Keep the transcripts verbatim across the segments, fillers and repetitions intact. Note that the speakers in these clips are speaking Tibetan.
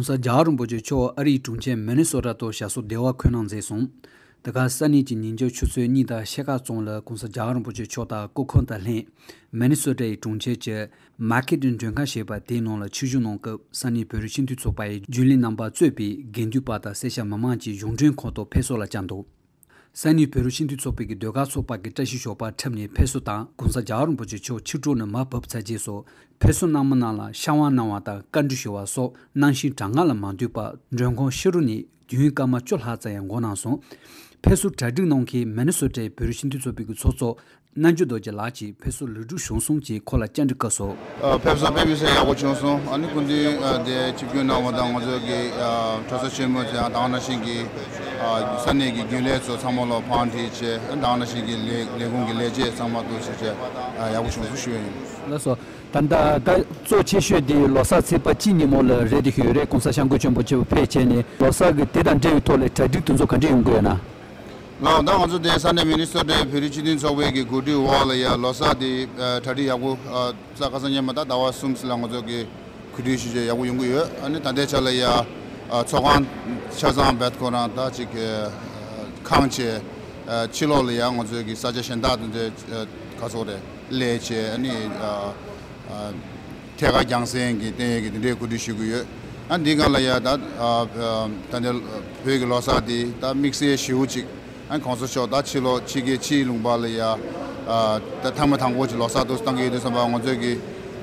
༸གོང་ས་༸རྒྱལ་བ་རིན་པོ་ཆེ་མཆོག་ཨ་རིའི་གྲོང་ཁྱེར་མི་ནི་སོ་ཊ་དུ་ཞག་སོ་བདེ་བར་འཁོད་གནང་མཛད་སོང་། དེ་ག་ས་གནས་ཀྱི་ཉིན་རྒྱབ་ཆུ་ཚོད་གཉིས་དང་ཕྱེད་ཀ་ཙམ་ལ་༸གོང་ས་༸རྒྱལ་བ་རིན་པོ་ཆེ་མཆོག་དང་སྐུ་ཁམས་དང་ལྷན་མི་ནི་སོ་ཊ་ཡི་གྲོང་ཁྱེར་གྱི་མར་ཀེ་ཊི་མགྲོན་ཁང་ཞེས་པ་དེའི་ནང་ལ་ཆིབས་བསྒྱུར་གནང་སྐབས་ས་གནས་བོད་རིགས་སྤྱི་མཐུན་ཚོགས་པ་ཡི་རྒྱུན་ལས་རྣམ་པ་གཙོས་པའི་དགེ་འདུན་པ་དང་སེར་སྐྱ་མི་མང་བཅས་གཞུང་མགྲོན་ཁང་དུ་ཕེབས་བསུ་ལ་བཅར་འདུག། ས་གནས་བོད་རིགས་སྤྱི་མཐུན་ཚོགས་པའི་གི་ཟློས་གར་ཚོགས་པ་གི་བཀྲ་ཤིས་ཞོགས་པ་འཁྲབ་ནས་ཕེབས་བསུ་དང་༸གོང་ས་༸རྒྱལ་བ་རིན་པོ་ཆེ་མཆོག་ཕྱི་དྲོ་ནས་མར་བབས་ཚར་རྗེས་སུ་ཕེབས་བསུ་གནང་མི་རྣམས་ལ་ཤ་བ་གནང་བ་དང་བཀའ་འདྲི་ཞུ་བ་སོགས་གནང་ཤིང་གྲང་ངར་ལ་མ་འདུས་པར་མགྲོན་ཁང་ཕྱི་རུ་ནས་དུས་ཡུན་སྐར་མ་བཅུ་ལྷག་ཙམ་ཡང་འགོར་གནང་སོང་། ཕེབས་བསུ་གྲ་སྒྲིག་གནང་མཁན་མི་ནི་སོ་ཊའི་བོད་རིགས་སྤྱི་མཐུན་ཚོགས་པའི་གི་ཚོགས་གཙོ་རྣམ་རྒྱལ་རྡོ་རྗེ་ལགས་ཀྱིས་ཕེབས་བསུ་ལེགས་གྲུབ་བྱུང་སོང་ཅེས་ཁོ་ལ་བཅར་འདྲི་སྐབས་སུ། ཨ། ཕེབས་བསུ་དཔེ་མི་སྲིད་ཡག་པོ་བྱུང་སོང་། ཨ་ནི་སྐུ་མདུན་ཨ་དེ་ཆིབས་བསྒྱུར་གནང་བ་དང་ང་ཚོ་གི་ཨ་གྲོས་ཚོགས་ཆེན་མོ་དང་དེ་ནང་བཞིན་གྱི་ཨ་ས་གནས་ཀྱི་རྒྱུན་ལས་ཚོ་ཚང་མ་ལ་བང་སྒྲིག་བྱས། ཨ་དེ་ནང་བཞིན་གྱི་ལས་ལས་ཁུངས་ཀྱི་ལས་བྱེད་ཚང་མ་འདུ་བྱས་བྱས་ཨ་ཡག་པོ་བྱུང་སོང་ཞུ་ཡ་ཡིན། ལགས་སོ། ད་ལྟ་ད་གཙོ་ཆེ་ཤོས་དེ་ལོ་གསར་ཚེས་པ་གཅིག་ཉིན་མོ་ལ་རེད་དེ་ཤོད་རེད། ༸གོང་ས་༸སྐྱབས་མགོན་ཆེན་པོ་མཆོག་ཕེབས་བྱས་ནས་ལོ་གསར་གྱི་དེ་དང་འབྲེལ་བའི་ཐོག་ལ་གྲ་སྒྲིག་དེ་ཚོ་ག་འདྲས་ཡོང་གི་ཡོད་ན། ལགས། ད་ང་ཚོ་དེ་ས་གནས་མི་ནི་སོ་ཊའི་བོད་རིགས་སྤྱི་མཐུན་ཚོགས་པའི་གི་གོ་སྒྲིག་འོག་ལ་ཡ་ལོ་གསར་དེ་ཨ་གྲ་སྒྲིག་ཡག་པོ་ཨ་ས་ཁ་སང་ཉིན་མ་ད་ཟླ་བ་གསུམ་ཙམ་ལ་ང་ཚོ་གི་གོ་སྒྲིག་ཞུ་བྱས་ཡག་པོ་ཡོང་གི་ཡོད། ཨ་ནི་ད་ལྟའི་ཆ་ལ་ཡ་ཨ་ཚོགས་ཁང་ཆ་ཚང་རྦད་ཁོ་རང་ད་ཅིག་ཨ་ཁེངས་བྱས། ཨ་ཕྱི་ལོགས་ལ་ཡ་ང་ཚོའི་གི་ས་ཆ་གཞན་དག་དེ་ཚོ་ཨ་ག་ཚོད་རེད་ལས་བྱས། ཨ་ནི་ཨ་ཨ་ཐད་ཀར་རྒྱང་སྲིང་གི་བསྟན་ཡས་ཀྱི་དེ་འདྲའི་གོ་སྒྲིག་ཞུ་གི་ཡོད། ཨ་འདི་སྒང་ལ་ཡ་ད་ཨ་ཨ་ད་ལྟ་བོད་ཀྱི་ལོ་གསར་འདི་ད་དམིགས་བསལ་ཞེ་པོ་ཅིག་ཨ་༸གོང་ས་མཆོག་ད་ཕྱི་ལོགས་ཕྱི་རྒྱལ་ཕྱིའི་ལུང་པ་ལ་ཡ་ཨ་ད་ཐེངས་མ་དང་པོ་ཅིག་ལོ་གསར་དུ་གཏོང་གི་ཡོད་དུས་ཙམ་པ་ང་ཚོའི་གི་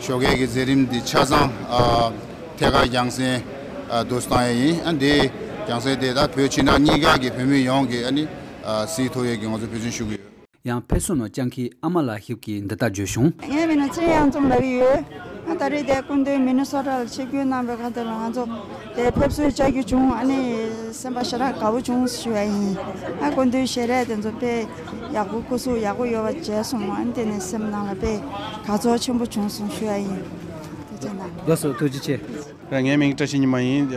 ཞོགས་ཀའི་གི་མཛད་རིམ་འདི་ཆ་ཚང་ཨ་ཐད་ཀར་རྒྱང་སྲིང་ཨ་དུ་གཏོང་ཡ་ཡིན། ཨ་འདི་རྒྱང་སྲིང་དེ་ད་བོད་ཕྱི་ནང་གཉིས་ཀ་གི་བོད་མི་ཡོངས་ཀྱིས་ཨ་ནི་ཨ་གཟིགས་ཐུབ་ཡས་ཀྱི་ང་ཚོ་འབད་བརྩོན་ཞུ་གི་ཡོད། ཡང་ཕེབས་བསུ་ནང་བཅར་མཁན་ཨ་མ་ལགས་ཤིག་གིས་འདི་ལྟར་བརྗོད་བྱུང་། ངའི་མིང་ལ་ཅིན་ཡང་ཙུང་ལབ་ཀྱི་ཡོད། ང་ད་རེས་དེ་སྐུ་མདུན་མི་ནི་སོ་ཊ་ལ་ཆིབས་བསྒྱུར་གནང་བའི་ཁ་ཐུག་ལ་ང་ཚོ་དེ་ཕེབས་བསུ་བཅར་རྒྱུ་བྱུང་། ཨ་ནི་སེམས་པ་ཞེ་དྲག་དགའ་པོ་བྱུང་ཞུ་ཡ་ཡིན། ཨ་སྐུ་མདུན་ཞལ་རས་དེ་ཚོ་དཔེ་ཡག་པོ་སྐུ་གཟུགས་ཡག་པོ་ཡོད་པ་མཇལ་སོང་། ཨ་ནི་དེ་ནས་སེམས་ནང་ལ་དཔེ་དགའ་ཚོར་ཆེན་པོ་བྱུང་སོང་ཞུ་ཡ་ཡིན། ཐུགས་རྗེ་གནང་། ལགས་སོ། ཐུགས་རྗེ་ཆེ། ངའི་མིང་བཀྲ་ཤིས་ཉི་མ་ཡིན།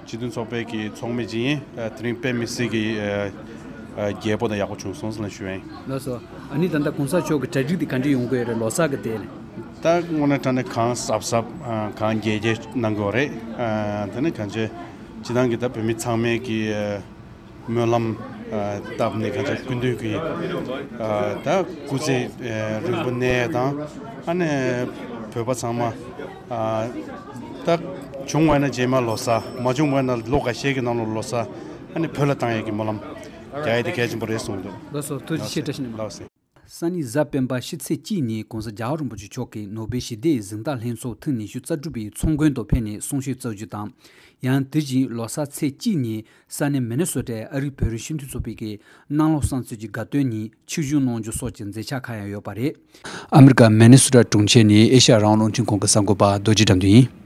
སྤྱི་མཐུན་ཚོགས་པའི་གི་ཚོགས་མི་ཅིག་ཡིན། དེ་རིང་དཔེ་མི་སྲིད་ཀྱི་རྒྱས་པོ་དང་ཡག་པོ་བྱུང་སོང་ཟེར་ལ་ཞུ་ཡིན། ལགས་སོ། ཨ་ནི་ད་ལྟ་༸གོང་ས་མཆོག་གི་གྲ་སྒྲིག་དེ་ག་འདྲ་ཡོང་གི་ཡོད་རེད། ལོ་གསར་གི་དེ་ལ། ད་དངོས་གནས་དྲང་གནས་གང་གཟབ་གཟབ་གང་རྒྱས་རྒྱས་གནང་གི་ཡོད་རེད། དེ་ནི་གང་བྱས་སྤྱི་བཏང་གི་ད་བོད་མི་ཚང་མའི་གི་སྨོན་ལམ་བཏབ་ནས་གང་ཅི་སྐུ་མདུན་གྱི་ད་སྐུ་ཚེ་རིང་པོ་གནས་དང་། ཨ་ནི་བོད་པ་ཚང་མ་ད་བྱུང་བ་ན་རྗེས་མ་ལོ་གསར། མ་བྱུང་བ་ན་ལོ་འགའ་ཤས་ཀྱི་ནང་ལ་ལོ་གསར། ཨ་ནི་བོད་ལ་བཏང་ཡས་ཀྱི་སྨོན་ལམ་རྒྱག་ཡས་དེ་གལ་ཆེན་པོ་རེད་གསུངས་འདུག། ལགས་སོ། ཐུགས་རྗེ་ཆེ། བཀྲ་ཤིས་བདེ་ལེགས། ལགས་སོ། སང་ཉིན་གཟའ་སྤེན་པ་ཕྱི་ཚེས་གཅིག་ཉིན་༸གོང་ས་༸རྒྱལ་བ་རིན་པོ་ཆེ་མཆོག་གིས་ནོ་སྦེལ་ཞི་བདེའི་གཟེངས་རྟགས་ལྷན་ཚོགས་ཐེངས་ཉི་ཤུ་རྩ་དྲུག་པའི་ཚོགས་མགོན་དུ་ཕེབས་ནས་གསུང་བཤད་སྩལ་རྒྱུ་དང་། ཡང་དེ་བཞིན་ལོ་གསར་ཚེས་གཅིག་ཉིན་ས་གནས་མི་ནི་སོ་ཊའི་ཨ་རིའི་བོད་རིགས་སྤྱི་མཐུན་ཚོགས་པའི་གི་གནམ་ལོ་གསར་ཚེས་ཀྱི་དགའ་སྟོན་ཉིན་ཆིབས་བསྒྱུར་གནང་རྒྱུ་སོགས་ཀྱི་མཛད་འཆར་ཁག་ཡང་ཡོད་པ་རེད། ཨ་མི་རི་ཀ་མི་ནི་སོ་ཊ་གྲོང་ཁྱེར་ནས་ཨེ་ཤ་ཡ་རང་དབང་རླུང་འཕྲིན་ཁང་གི་གསར་འགོད་པ་རྡོ་རྗེ་དགྲ་འདུལ་ཡིན།